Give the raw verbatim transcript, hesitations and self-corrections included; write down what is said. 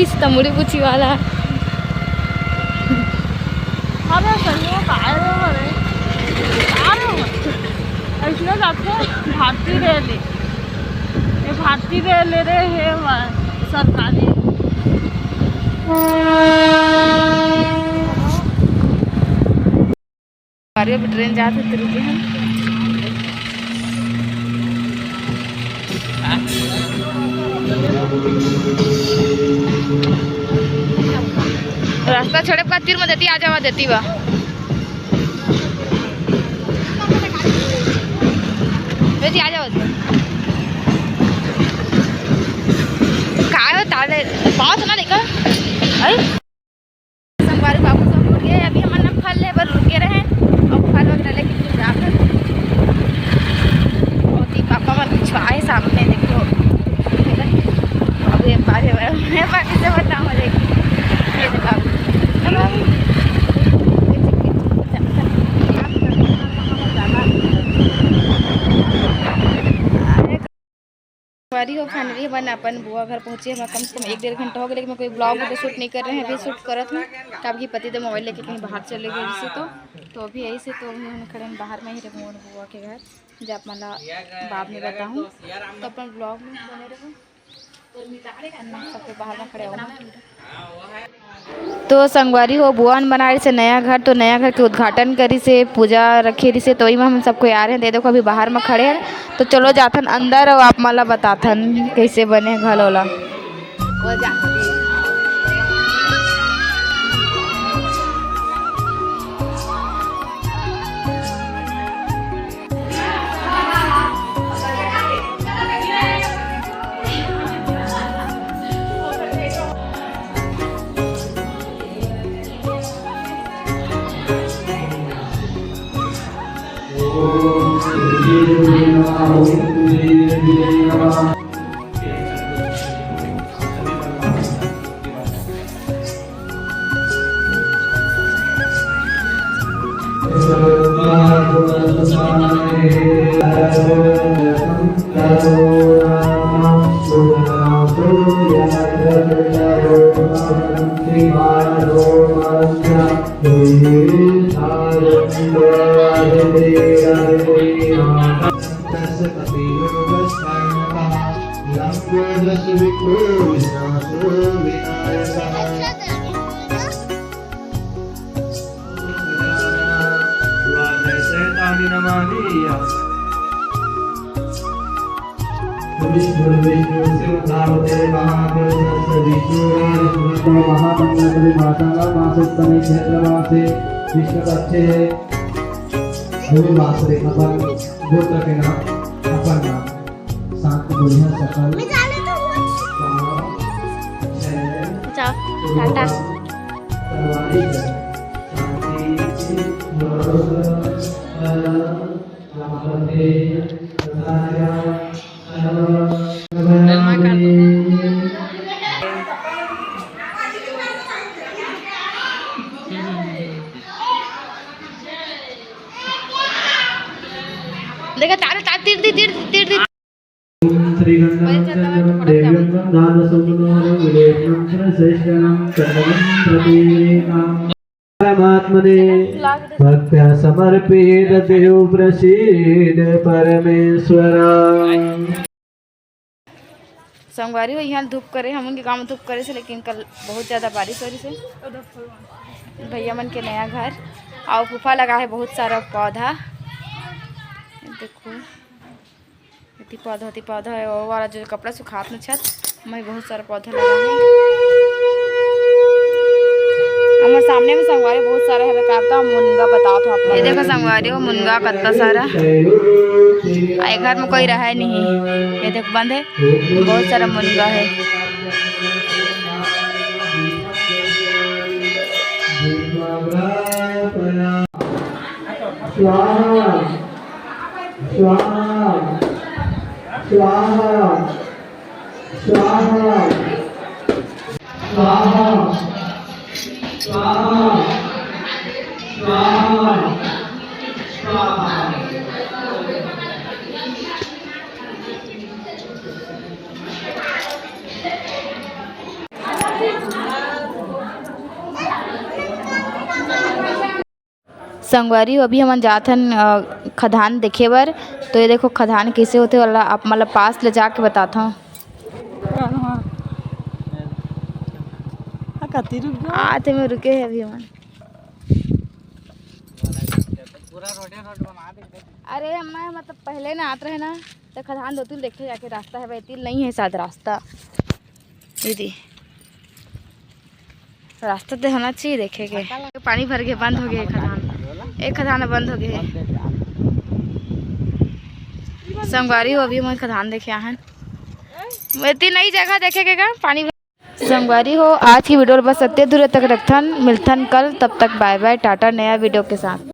इस तमुड़ी पूछी वाला। अरे सही में का रे हो रे? का रे हो? अइसने जाथे भारतीय रेल। ये भारतीय रेल रे हे वा, सरकारी। अरे, अब ट्रेन जात हे, तो रुके हन। रास्ता छोड़े का तीर में देती, आ जावा देती बा। बेटी, आ जावा देती। काय हो, ताले, पाँच ना लेकर। अरे। संगवारी बाबू सब उठ गए, अभी हमन ना फल ले बर रुके रहे और फल वगैरह लेके फिर जाकर। और ती पापा मन कुछ आए सामने, देखो। अभी बारे बारे मैं बाकी से बताऊँ, देखिए। ये देखो। संगवारी हो, finally हमन अपन बुआ घर पहुँचे। हम कम से कम एक डेढ़ घंटा हो गया, लेकिन मैं कोई vlog वीडियो शूट नहीं कर रहे हैं, अभी शूट करत हूँ। तब की पति तो मोबाइल लेके कहीं बाहर चले गए जिसे तो, तो अभी यही से तो हम खड़े हैं बाहर में ही रहे मोर बुआ के घर, जब मला बाद में बताऊँ, तो अपन vlog में बने रहो। सबके बाहर में खड़े हो। तो संगवारी हो, बुआ मन बनाए रहिसे नया घर, तो नया घर के उद्घाटन करिसे, पूजा रखे रहिसे, तो वही में हम सबको आ रहे हैं। दे देखो, अभी बाहर में खड़े हैं, तो चलो जाथन अंदर और आप मन ला बताथन कैसे बने घर ओला। विष्णुर्विष्णुस्ते महापुरुषस्य विष्णुराज महामंगलपति मातांगा मासोत्तमे चैत्रमासे कृष्णपक्षे। अभी मास रे अपन गोत्र के नाम, अपन नाम। शांत बुझा सकल। मैं जाने तो हूँ। पाँच, छः, अच्छा, टाटा। देखा, तारे, तारे, तीर दी, तीर दी, तीर दी। श्रीगंधं चन्दनं देव्यं गन्धानसुमनोहरं विलेपनं सुरश्रेष्ठनं चन्दनं प्रतीकां। परमात्मने भक्त्या समर्पित देव प्रसीद परमेश्वरा। संगवारी हो, यहाँ धूप करे, हमन के गाँव में धूप करे से, लेकिन कल बहुत ज़्यादा बारिश हो रही से। भैया मन के नया घर और फूफा लगा है बहुत सारा पौधा, देखो। एती पौधा, एती पौधा है, वो वाला जो कपड़ा सुखात न छत, मैं बहुत सारा पौधा लगा है। हमर सामने में संगवारी बहुत सारा है, बेकार का मुनगा बतावत हूँ आप लोग। ये देखो संगवारी, वो मुनगा कत्ता सारा। आ, ये घर में कोई रहे नहीं, ये देखो बंद है, बहुत सारा मुनगा है। स्वाहा। स्वाहा, स्वाहा, स्वाहा, स्वाहा, स्वाहा, स्वाहा। संगवारी हो, अभी हमन जात हन, अ, खदान देखे बर। तो ये देखो खदान कइसे होथे, वाला आप मन ला पास ले जाके बताथव। आते में रुके हे अभी हमन। अरे हमन मतलब पहले ना आत रहे ना, तो खदान दो तिल देखे जाके रास्ता हे, भाई तिल नहीं है शायद रास्ता। दीदी, रास्ता तो होना चाहिए देखे के। पानी भर के बंद हो गए खदान, एक खदान बंद हो गए। संगवारी हो, अभी मैं खदान देखे आहन। इतनी नई जगह देखे के का पानी। संगवारी हो, आज की वीडियो बस अत्ते दूर तक रखथन, मिलथन कल, तब तक bye bye, टाटा, नया वीडियो के साथ।